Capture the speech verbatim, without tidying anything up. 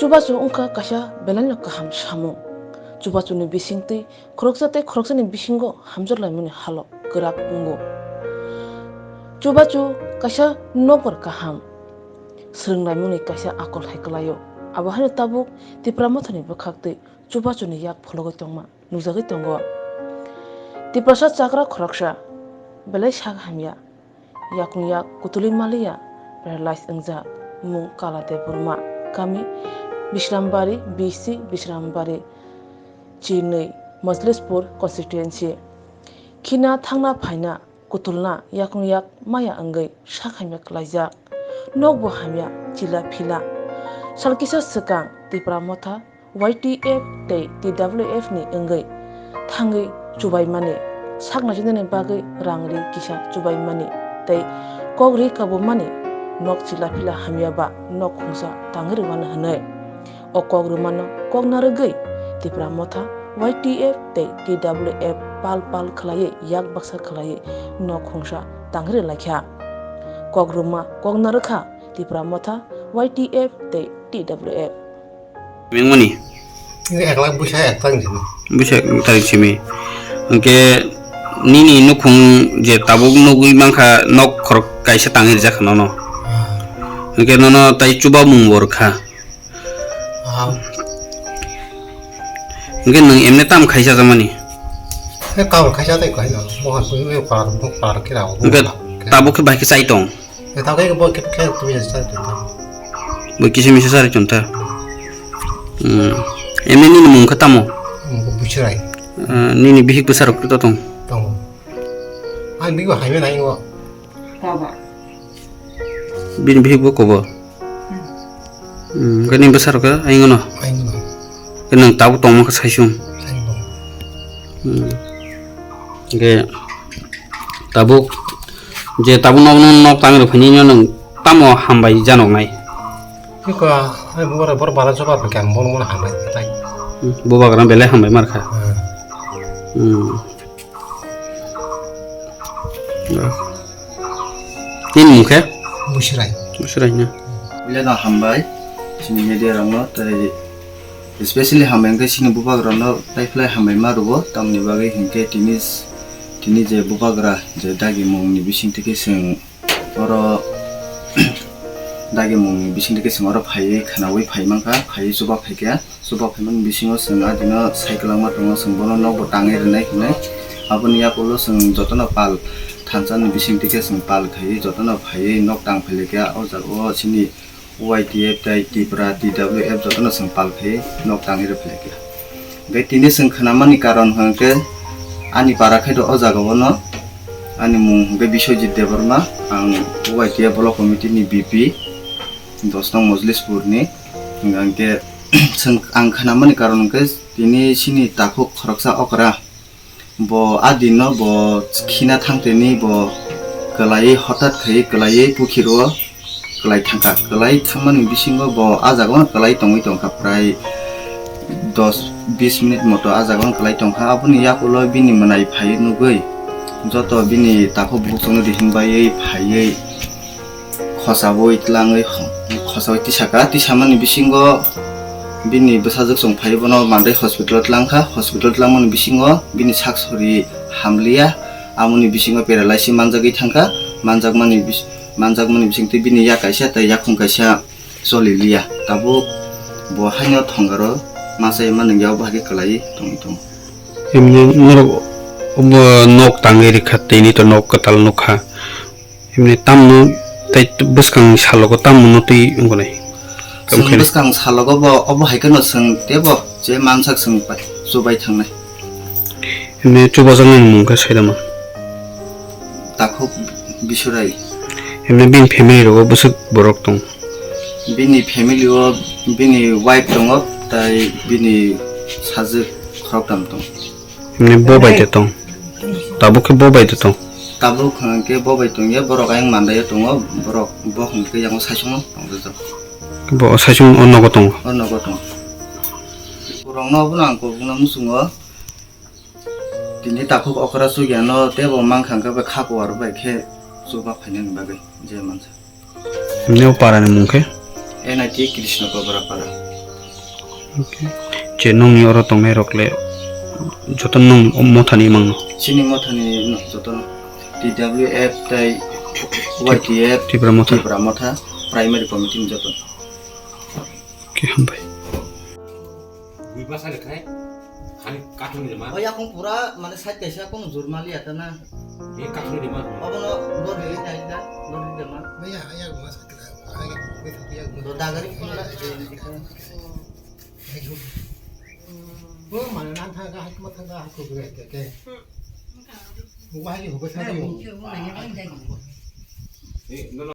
Chubachu wngkha kaisa belaino kaham samung. Chubachuni bisingtwi khoroksa tei khoroksani bisingo hamjak laimani halo kwrak wngo. Chubachu kaisa nokbar kaham swrwnglaimani kaisa akol hai kwlaio. Abo haino tabuk Tipra Mothani bwkhaktwi Chubachuni yak phologwi tongma nukjagwi tongo. Tiprasa chakra khoroksa belai sak hamya, yakung yak kutulwi maliya, paralyze wngjak, mung Kala Debbarma, kami Bishrambari, B C Bishrambari, chinwi Majlispur constituency. Khina thangna phaina kutulna yakung yak maya wngwi sak hamya kwlaijak. Nokbo hamya chila phila. Sal kisa swkang Tipra Motha Y T F tei T W F ni wngwi thangwi chubaimani, sak naisingni bagwi rang ri kisa chubaimani tei kok ri kabumani nok chila phila hamya ba nok khungsa tangwi rwmani hwnwi. O kok rwmano kok narwgwi Tipra Motha Y T F tei T W F pal pal khwlaiwi yak baksa khwlaiwi nok khungsa tangwi rwlaikha. Kok rwma kok narwkha Tipra Motha Y T F tei T W F. Mengmani? Ek lakh buisa ek tarik simi. Buisa ek tarik simi. Hwnkhe nini nukhung je tabuk nugwi mankha nok khorok kaisa tangwi rijak kha nono. Ah. Hwnkhe nono tai chubamung bo rwkha. Ah. Hwnkhe nwng emne tam khaisa jamani? He kam khaisa tei kaisa. Bo ha sui par, par kira. Hwnkhe tabuk khe bai khe chai tong? Tabuk khe bo khe, khe tumi sa tong. Bo kisa misa sari tong ta. Hmm. Emne nini mung khe tamo? Mung khe Busurai. Ah, nini bihik bwsarok khe to tong? Tongo. Ang bihik bo hai mano. Kobo. Bini bihik bo kobo. Hmm. Hmm, khe nini bwsarok khe ayung no? Ayung no. Khe nwng tabuk tongma khe saisung. Ayung no. Hmm. Hwnkhe tabuk je tabuk nok, nok tangwi rwphaini no nwng tamo hambai janoknai? Iko, ai bora, bora bala choba phaikha, bono bono hambai tai. Hmm, bubagra belai hambai markha. Hmm. Hmm. Nini mung khe? Busurai. Busurai na. Belai no hambai chini media rokno tei especially hambai hwnkhe chini bubagrano tai phlai hambai ma rwo, tamoni bagwi hwnkhe tini, tini je bubagra je dagimungni bisingtwi khe chwng oro dagimungni bisingtwi khe chwng oro phaiwi khwnaui phai mankha, phaiwi chuba phaikha. Chuba phaimani bisingo chwng adino sai kwlangma tongo, chwng bono nokbo tangwi rwnai hinwi. Aboni yakulo chwng jotono pal thansani bisingtwi khe chwng pal khaiwi jotono phaiwi nok tang phailaikha. O jaga o chini Y T F tei Tipra T W F jotono chwng pal khaiwi nok tangwi rw phailaikha. Hwnkhe tini chwng khwnamani karon hwnkhe ani para khaito o jaga o no ani mung hwnkhe Biswajit Debbarma, ang Y T F block committee ni B P dos nong Mojlispur ni. Hwnkhe chwng ang khwnamani karon hwnkhe tini chini takhuk khoroksa okra bo a dino bo khina thangteni bo kwlaiwi hothat khai kwlaiwi pukhiro kwlai thangkha. Kwlai thangmani bisingo bo a jaga o kwlai tongwi tongkha prai dos bis minute moto a jaga o kwlai tongkha. Aboni yakulo bini mwnai phaiwi nugwi joto bini takhuk bukhuk chongni hinbaiwi phaiwi khosaui tlangwi, khosaui tisaka. Tisamani bisingo bini bwsajwk chwng phaiwi bono mandai hospital o tlangkha. Hospital tlangmani bisingo bini sak sori hamliya, amoni bisingo paralysis manjagwi thangkha. Manjakmani bis-, manjakmani bisingtwi bini yak kaisa tei yakhung kaisa choliliya. Tabuk bo haino thongaro masa ema nungya, bo hai khe kwlaiwi tongwi tongo. Emni norok obo nok tangwi rikha, tini to nok kwtal nukha. Emni tamno tei bwskang salogo tamno twi wngkha nai? Chwng bwskang salogo bo obo hai kheno chwng tebo je mansak chwng pai, chubai thangnai. Emni chubajaknai mung khe saida man? Takhuk Bisurai. Emni bini family rogo bwswk borok tong? Bini family o bini wife tongo, tai bini sajwk khoroktham tong. Emni bo bai de tong. Tabuk khe bo bai de tong. Tabuk hwnkhe bo bai tongya, borok ayang mandaio tongo, borok bo hwnkhe yango saichung tongjago. Bo saichung o nogo tongo. O nogo tongo. Borokno abono ang kobokno muchungo. Tini takhuk okra chukya no tebo mankha hwnkhe bai kha kuwar bai khe chuba phainani bagwi je mansa. Nini o para ni mung khe? N I T Krishna Kobra para. Okay. Je nongni oro tongnai rok le joto nong mothani mangno. Chini mothani no joto no. T W F tai Y T F, Tipra Motha. Tipra Motha, Primary Committee ni joto. Okay, hambai. Bui basa le khai, hani kathung ni ma. Oh, yakung pura, mane side kaisa kung jurmali ata na. Ni kathung ni ma. Obo no dor ri dai da, dor ri da ma. Maya, aya guma sakla, aya guma sakla. Do dagari pura. Oh, mana nan thang ka, hakma thang ka, hakku gre ke ke. Wah, ini hukuk sana mo. Ni, no, no,